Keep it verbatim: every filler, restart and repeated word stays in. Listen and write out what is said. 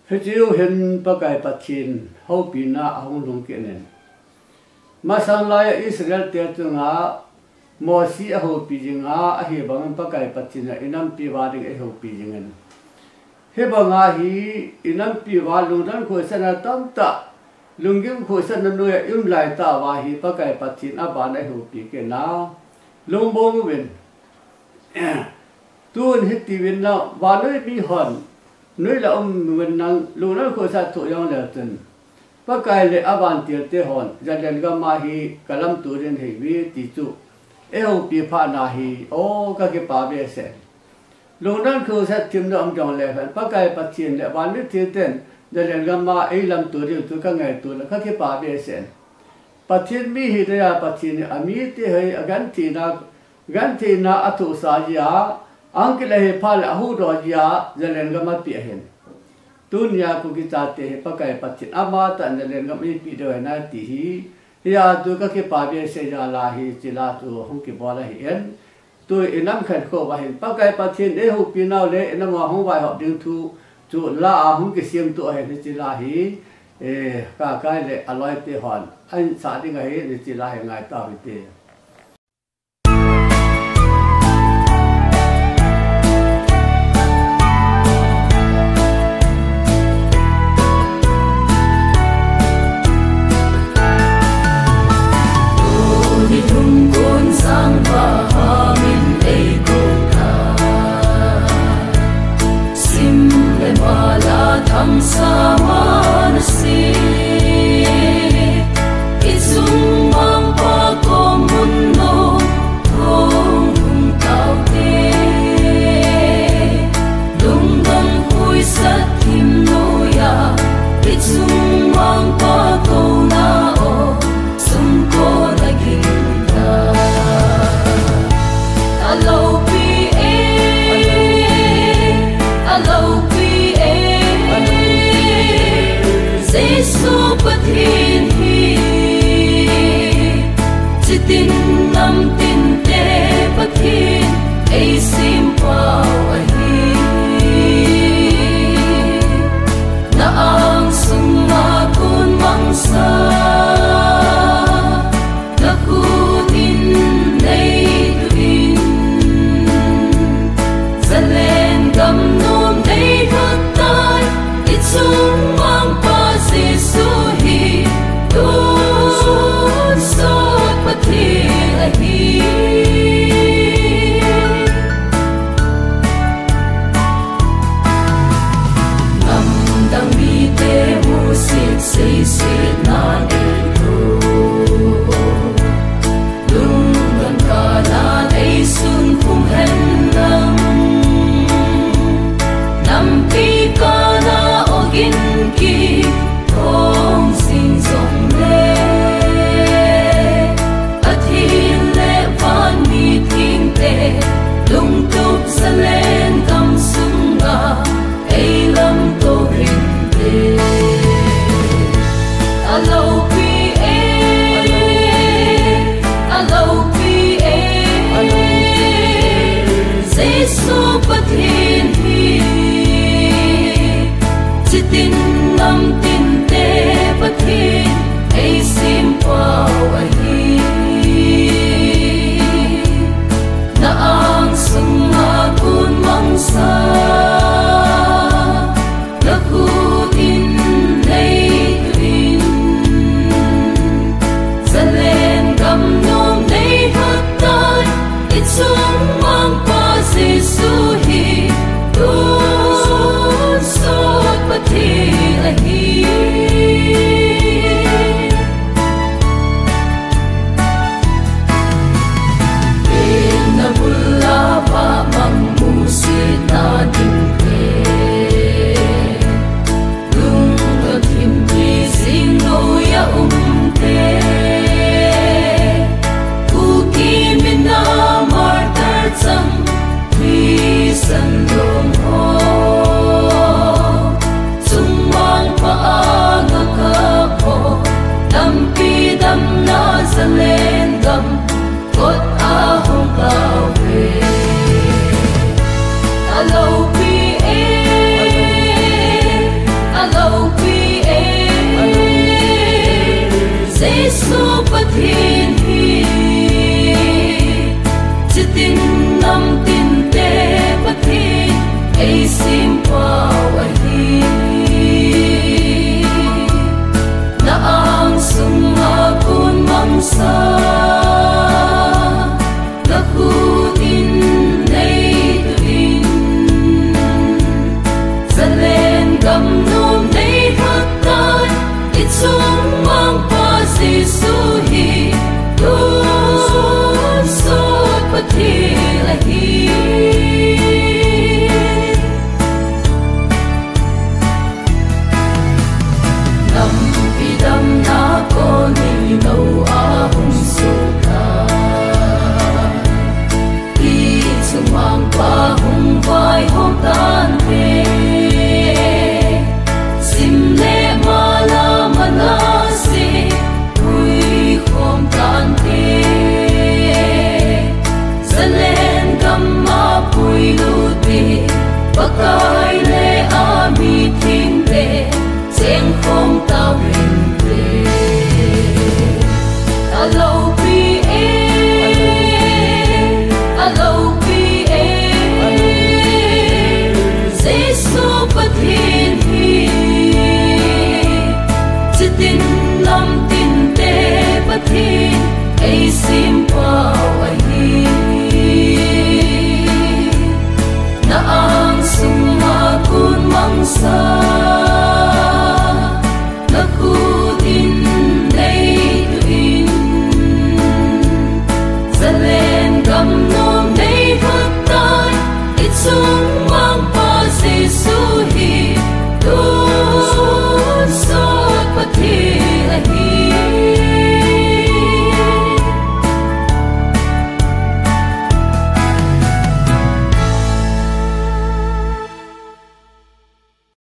Hiche u hin Pakai Pathen houpina ahung lhung kit in. Masang laiya Israel te chunga Mosi ahoupi jinga, ahivangin Pakai Pathen in inampi uva ding eihoupi jingin. Hibanga hi inampi uva lungdon khohsahna tamtah, lunggim khohsahna noiya i um laitah uva hi Pakai Pathen in abana eihoupi kit in. Lungmong uvin. Tun hiti uvin lang, vannoi mihon, noi lah a um uvin lang, lungdon khohsah thoh jong leu chun, Pakai le avantil te hon, Zalen gam a hi kalamto ding ahiuve ti chu eihoupi phat na hi, o, kakipah behseh. Lungdon khohsah thim na um jong leu hen, Pakai Pathen le vannoi thil ten Zalen gam a eilamto diu chu kangaito le kakipah behseh. Pathen mi hita a Pathen in amite hi agentheina, gentheina athohsah jeh a, ahung kile hi phat le ahuhdoh jeh a, Zalen gam apeh ahin. Tunia Kuki chate hi Pakai Pathen in amatah in Zalen gam eipeh diu ahi nai ti hi, hia chu kakipah behseh jeh a la hi hiche la chu hung kibol ahin. Tun inam khenkhat uva hin Pakai Pathen in eihoupi nau le inam uva hung vaihop ding thu chu la a hung kisemtoh ahin hiche la hi, eh, Kakai le aloi te hon ahin sah ding ahin hiche la hi ngai tau hite.